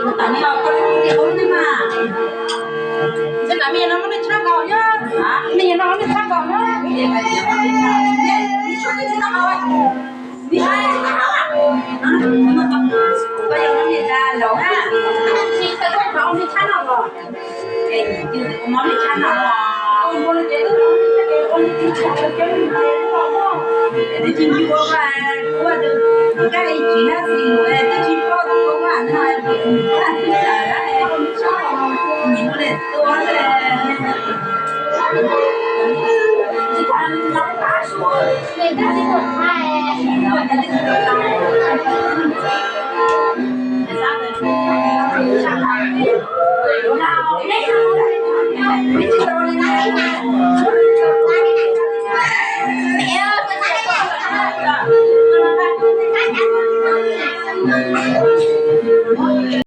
Tam no koj txhob tias ua li mas. Ntshe tam me nyuam no muaj neej tshaj nkaus yog. Me nyuam no muaj neej tshaj nkaus na. Koj yog neej tshaj nkaus na. Koj ua neej tshaj nkaus. Mob li tshaj no los, npua no ces twb ua li tshaj, twb tsis ncu ua, ua tus kab li tsis nab xis lus, twb tsis paub tus koob vaj no, tus kab li tawm, nyiam ua li tua li.